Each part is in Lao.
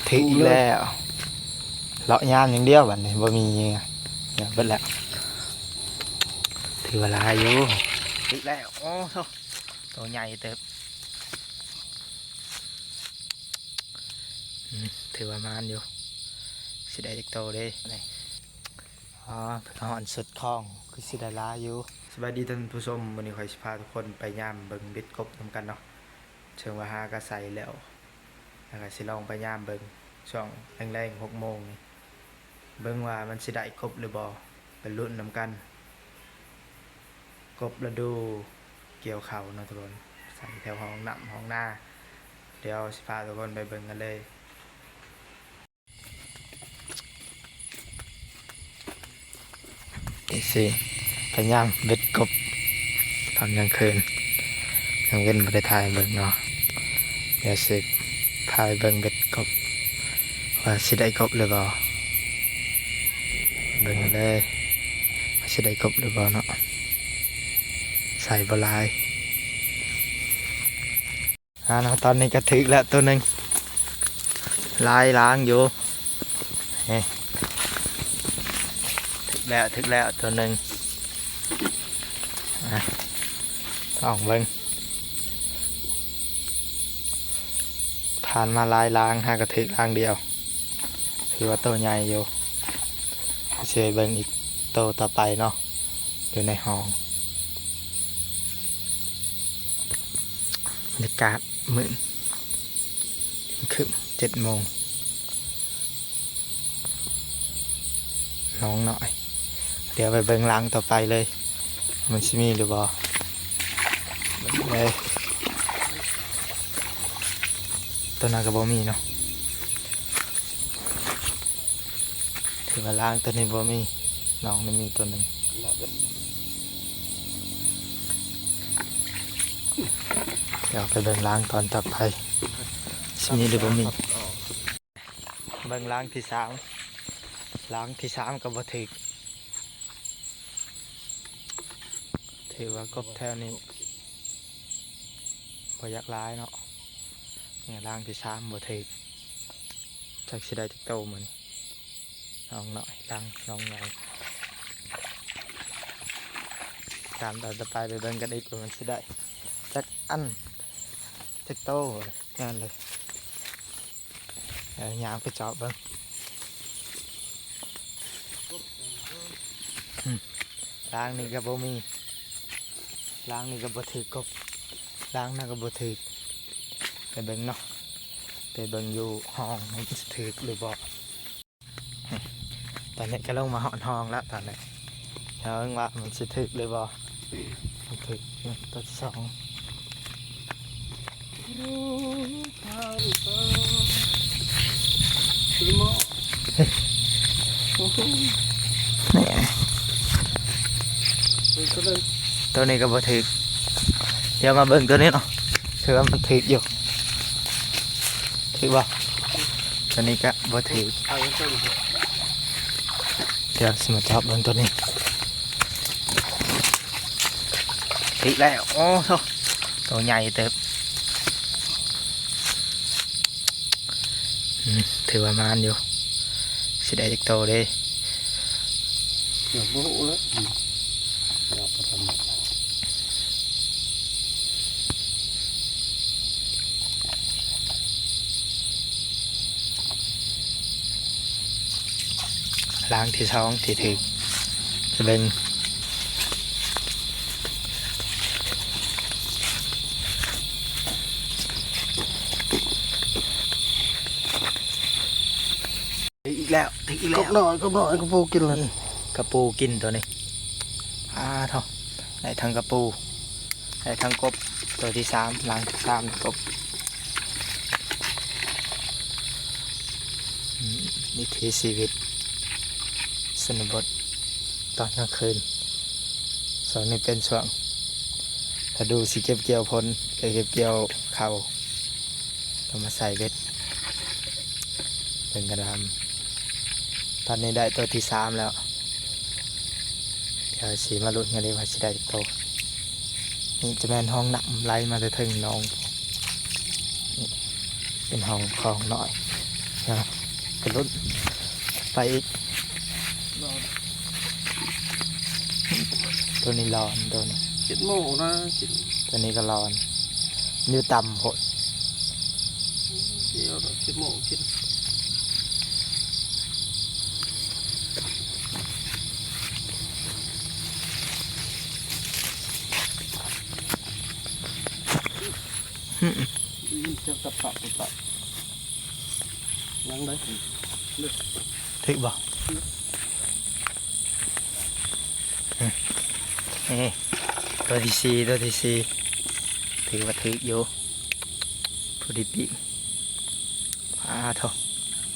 ຖືກອີກແລ້ວ ເລາະຍາມຢ່າງດຽວບັດນີ້ ບໍ່ມີຫຍັງ ເບິດແລ້ວ. ຖືວ່າຫຼາຍຢູ່ ຖືກແລ້ວ. ໂອ້ໂທ້ ໂຕໃຫຍ່ເຕີບ. ອືມ ຖືວ່າໝານຢູ່ ຊິໄດ້ຈັກໂຕເດ້ນີ້. ອໍ ເພິ່ນຮ້ອນສຸດຄອງ ຄືຊິໄດ້ຫຼາຍຢູ່. ສະບາຍດີທ່ານຜູ້ຊົມ, ມື້ນີ້ຂ້ອຍຊິພາທຸກຄົນໄປຍາມເບິ່ງເບັດກົບນຳກັນເນາະ. ເຊິ່ງວ່າຫາກະໃສ່ແລ້ວ ແລ້ວກະຊິລອງໄປຍາມເບິ່ງຊ່ວງແລງໆ ຫົກໂມງນີ້ ເບິ່ງວ່າມັນຊິໄດ້ກົບຫຼືບໍ່ ໄປລຸ້ນນຳກັນ. ກົບລະດູກ່ຽວເຂົ້າເນາະທຸກຄົນ ໃສ່ແຖວຮ່ອງນ້ຳຮ່ອງນາ. ດຽວຊິພາທຸກຄົນໄປເບິ່ງກັນເລີຍ. ເອັຟຊີ ໄປຍາມເບັດກົບຕອນກາງຄືນ ກາງເວັນບໍ່ໄດ້ຖ່າຍໃຫ້ເບິ່ງເນາະ. ດຽວຊິພາໄປເບິ່ງເບັດກົບ ວ່າຊິໄດ້ກົບຫຼືບໍ່ ເບິ່ງເລີຍ ວ່າຊິໄດ້ກົບຫຼືບໍ່ເນາະ. ໃສ່ບໍ່ຫຼາຍ. ອ່າເນາະ ຕອນນີ້ກະຖືກແລ້ວໂຕໜຶ່ງ ລາຍລາງຢູ່. ເອີ ຖືກແລ້ວ ຖືກແລ້ວໂຕໜຶ່ງ. ອ່າ ລອງເບິ່ງ ຜ່ານມາຫຼາຍລາງ ຫາກະຖືກລາງດຽວ ຖືວ່າໂຕໃຫຍ່ຢູ່. ຊິໄປເບິ່ງອີກໂຕຕໍ່ໄປເນາະ ຢູ່ໃນຮ່ອງ. ບັນຍາກາດມື້ຄຶ້ມ ເຈັດໂມງ ໜອງນ້ອຍ. ດຽວໄປເບິ່ງລາງຕໍ່ໄປເລີຍ ມັນຊິມີຫຼືບໍ່. ເບິ່ງເລີຍ ໂຕນັ້ນກະບໍ່ມີເນາະ. ຖືວ່າລາງໂຕນີ້ບໍ່ມີ ນ້ອງນີ້ມີໂຕໜຶ່ງ. ດຽວໄປເບິ່ງລາງຕອນຕໍ່ໄປ ຊິມີຫຼືບໍ່ມີ. ເບິ່ງລາງທີສາມ ລາງທີສາມກະບໍ່ຖືກ. ຖືວ່າກົບແຖວນີ້ບໍ່ຢາກຫຼາຍເນາະ. ນີ້ລາງທີສາມບໍ່ຖືກ ຈັກຊິໄດ້ຈັກໂຕມື້ນີ້. ນ້ອງນ້ອຍ ລາງນ້ອງໃຫຍ່ ຕາມຕອນຕໍ່ໄປ ໄປເບິ່ງກັນອີກວ່າມັນຊິໄດ້ຈັກອັນ ຈັກໂຕ. ງານເລີຍ ເອີ ຍ່າງໄປເຈາະເບິ່ງ. ອືມ ລາງນີ້ກະບໍ່ມີ ລາງນີ້ກະບໍ່ຖືກກົບ ລາງນັ້ນກະບໍ່ຖືກ. ໄປເບິ່ງເນາະ ໄປເບິ່ງຢູ່ຮ່ອງ ມັນຊິຖືກຫຼືບໍ່. ຕອນນີ້ກະລົງມາຮອດຮ່ອງແລ້ວ ຕອນນີ້ ເບິ່ງວ່າມັນຊິຖືກຫຼືບໍ່. ມັນຖືກ ໂຕທີສອງ. ໂຕນີ້ກະບໍ່ຖືກ. ດຽວມາເບິ່ງໂຕນີ້ເນາະ ຄືວ່າມັນຖືກຢູ່. ຖືກບໍ່? ໂຕນີ້ກະບໍ່ຖືກ. ດຽວຊິມາຈັບເບິ່ງໂຕນີ້. ຖືກແລ້ວ. ໂອ້ໂທ້ ໂຕໃຫຍ່ເຕີບ. ອືມ ຖືວ່າໝານຢູ່. ຊິໄດ້ຈັກໂຕເດ້? ຍັງບໍ່ຮູ້ແຫຼະ. ອືມ ລາງທີສອງທີ່ຖືກ ໄປເບິ່ງ. ອີກແລ້ວ ອີກແລ້ວ. ກົບນ້ອຍ ກົບນ້ອຍ ກະປູກິນແລ້ວ. ອືມ ກະປູກິນໂຕນີ້. ອາໂທ້ ໄດ້ທັງກະປູ ໄດ້ທັງກົບ. ໂຕທີສາມ ລາງທີສາມ ກົບ. ອືມ ວິຖີຊີວິດຊົນນະບົດຕອນກາງຄືນ. ຊ່ວງນີ້ເປັນຊ່ວງລະດູຊິເກັບກ່ຽວຜົນ ເກັບກ່ຽວເຂົ້າ ກະມາໃສ່ເບັດ ເບິ່ງກະດຳ. ຕອນນີ້ໄດ້ໂຕທີສາມແລ້ວ. ດຽວຊິມາລຸ້ນກັນອີກວ່າຊິໄດ້ຈັກໂຕ. ນີ້ຈະແມ່ນຮ່ອງນ້ຳໄຫຼມາແຕ່ເທິງໜອງ. ນີ້ເປັນຮ່ອງຄອງນ້ອຍ. ນະ ກະຫຼຸດໄປອີກ. ໂຕນີ້ລອນ ໂຕນີ້ ເຈັດໂມງນະ ໂຕນີ້ກະລອນ ຢູ່ຕ່ຳໂພດ. ດຽວເຈັດໂມງກິນ. ໄດ້ຍິນສຽງຕັບໆ ຕັບໆ. ຍັງໄດ້ ຖືກບໍ່? ນີ້ ໂຕທີສີ່ ໂຕທີສີ່ ຖືວ່າຖືກຢູ່ ພໍດີປີ້ງ. ປາໂທ້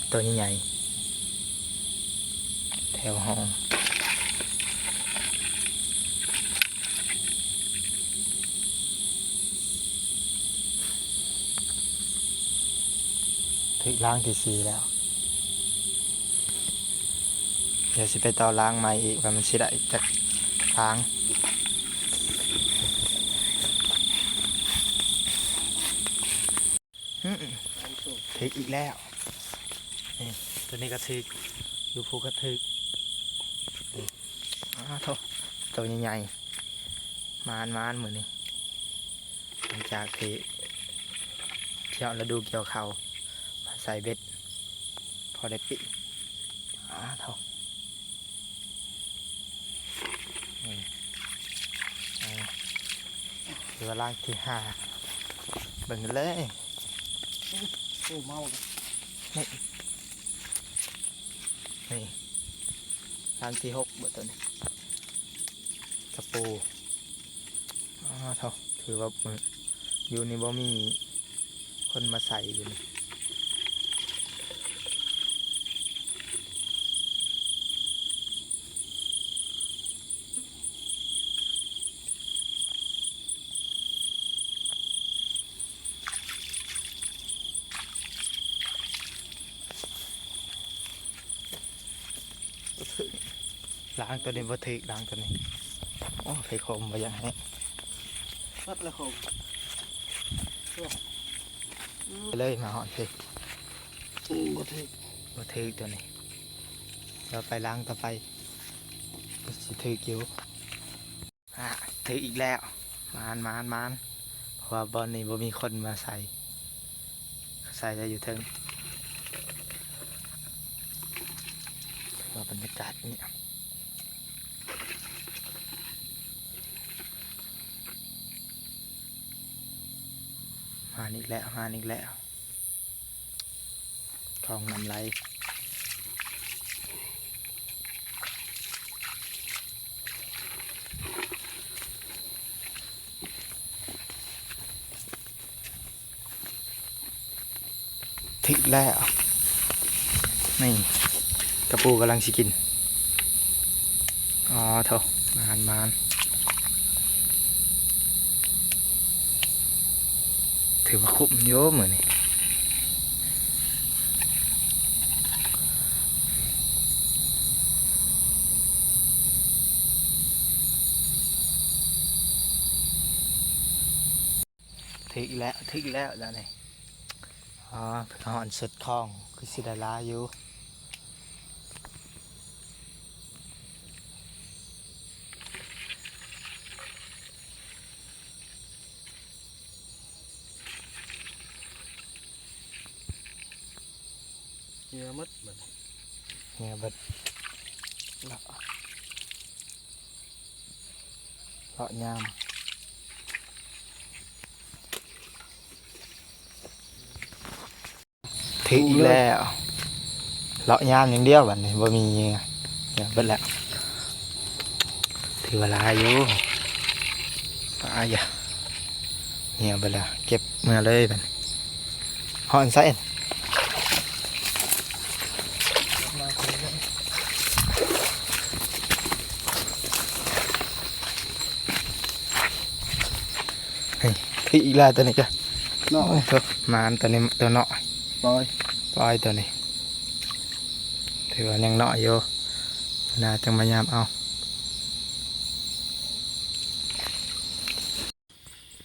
ໂຕໃຫຍ່ໆ ແຖວຫ້ອງ. ຖືກລາງທີສີ່ແລ້ວ. ດຽວຊິໄປຕໍ່ລາງໃໝ່ອີກ ວ່າມັນຊິໄດ້ຈັກລາງ. ອື ຖືກອີກແລ້ວ. ນີ້ ໂຕນີ້ກະຖືກ ຢູ່ພູກະຖືກ. ນີ້ ອ້າໂທ້ ໂຕໃຫຍ່ໆ ໝານໆ ມື້ນີ້. ຫຼັງຈາກທີ່ ທີ່ຮອດລະດູກ່ຽວເຂົ້າ ມາໃສ່ເບັດ ພໍໄດ້ປີ້ງ. ອ້າໂທ້ ນີ້ ນີ້ ຖືວ່າລາງທີຫ້າ ເບິ່ງກັນເລີຍ. ໂອ້ ເມົາ ນີ້ ນີ້ ລາງທີຫົກ ບໍ່ ໂຕນີ້ ກະປູ. ອ້າໂທ້ ຖືວ່າມື້ ຢູ່ນີ້ບໍ່ມີຄົນມາໃສ່ຢູ່ນີ້. ບໍ່ຖືກ ລາງໂຕນີ້ບໍ່ຖືກ ລາງໂຕນີ້. ໂອ້ ໄຟຄົມບໍ່ຢາກໃຫ້ ໝົດແລ້ວຄົມ ໄປເລີຍ ມາຮອດພີ້. ອື ບໍ່ຖືກ ບໍ່ຖືກໂຕນີ້. ດຽວໄປລາງຕໍ່ໄປ ກະຊິຖືກຢູ່. ອ່າ ຖືກອີກແລ້ວ ໝານ ໝານ ໝານ. ເພາະວ່າບ່ອນນີ້ບໍ່ມີຄົນມາໃສ່ ເຂົາໃສ່ແຕ່ຢູ່ເທິງ. ວ່າບັນຍາກາດນີ້ ມາອີກແລ້ວ ມາອີກແລ້ວ. ຂອງນ້ຳໄຫຼ ຖືກແລ້ວ. ນີ້ ກະປູກຳລັງຊິກິນ. ອໍ ໂທ້ ມານ ມານ. ຖືວ່າຄຸ້ມຢູ່ມື້ນີ້. ຖືກອີກແລ້ວ ຖືກອີກແລ້ວ ດຽວນີ້. ອໍ ເພິ່ນຮ້ອນສຸດຄອງ ຄືຊິໄດ້ຫຼາຍຢູ່. ເຫຍື່ອໝົດບັດ ເຫຍື່ອເບິດ. ເລາະ ເລາະຍາມ ຖືກອີກແລ້ວ. ເລາະຍາມຢ່າງດຽວບັດນີ້ ບໍ່ມີເຫຍື່ອ ເຫຍື່ອເບິດແລ້ວ. ຖືວ່າຫຼາຍຢູ່. ອາຢາ ເຫຍື່ອເບິດແລ້ວ ເກັບເມືອເລີຍບັດນີ້. ຮອດໃສ? ເຮີ້ຍ ຖືກອີກແລ້ວໂຕນີ້ກະ ເນາະ. ໂອ້ ໂທ້ ມານໂຕນີ້ ໂຕເນາະ ປ່ອຍ ປ່ອຍໂຕນີ້. ຖືວ່າຍັງເນາະຢູ່ ໜ້າຈັ່ງມາຍາມເອົາ.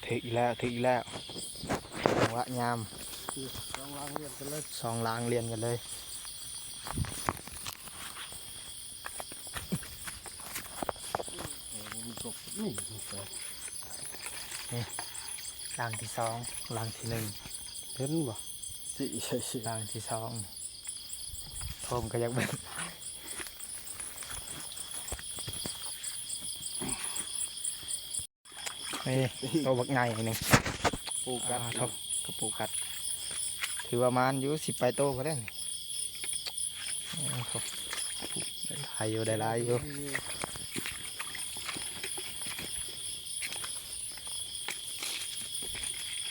ຖືກອີກແລ້ວ ຖືກອີກແລ້ວ ຈັງຫວະຍາມ. ສອງຫຼັງລຽນກັນເລີຍ ສອງຫຼັງລຽນກັນເລີຍ. ນີ້ ນີ້ຫຼັງທີສອງ ຫຼັງທີໜຶ່ງ ເຫັນບໍ່? ຊິ ຊິ ຫຼັງທີສອງ ໂທມກໍຢາກເບິ່ງ. ນີ້ ໂຕບັກໃຫຍ່ໜຶ່ງ ປູກັດ ອ່າ ໂທ້ ກະປູກັດ ຖືວ່າມານຢູ່ ສິບປາຍໂຕພຸ້ນແຫຼະນີ້. ໂອ້ໂຫ ໄດ້ຫຼາຍຢູ່ ໄດ້ຫຼາຍຢູ່.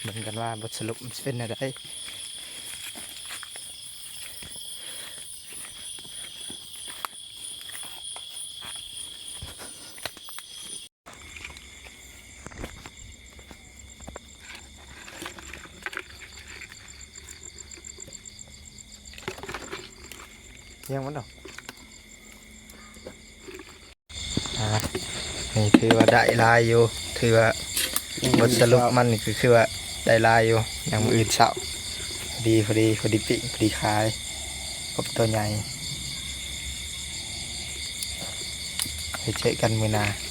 ເບິ່ງກັນວ່າບົດສະຫຼຸບມັນຊິເປັນແນວໃດ. ຍັງມັນດອກ ອ່າ ນີ້ຖືວ່າໄດ້ຫຼາຍຢູ່ ຖືວ່າ ຍັງ ບົດສະຫຼຸບມັນນີ້ກໍຄືວ່າໄດ້ຫຼາຍຢູ່ ຍັງມື້ອື່ນເຊົ້າ ພໍດີ ພໍດີ ພໍດີປີ້ງ ພໍດີຂາຍ ກົບໂຕໃຫຍ່. ໄວ້ເຈີກັນມື້ໜ້າ.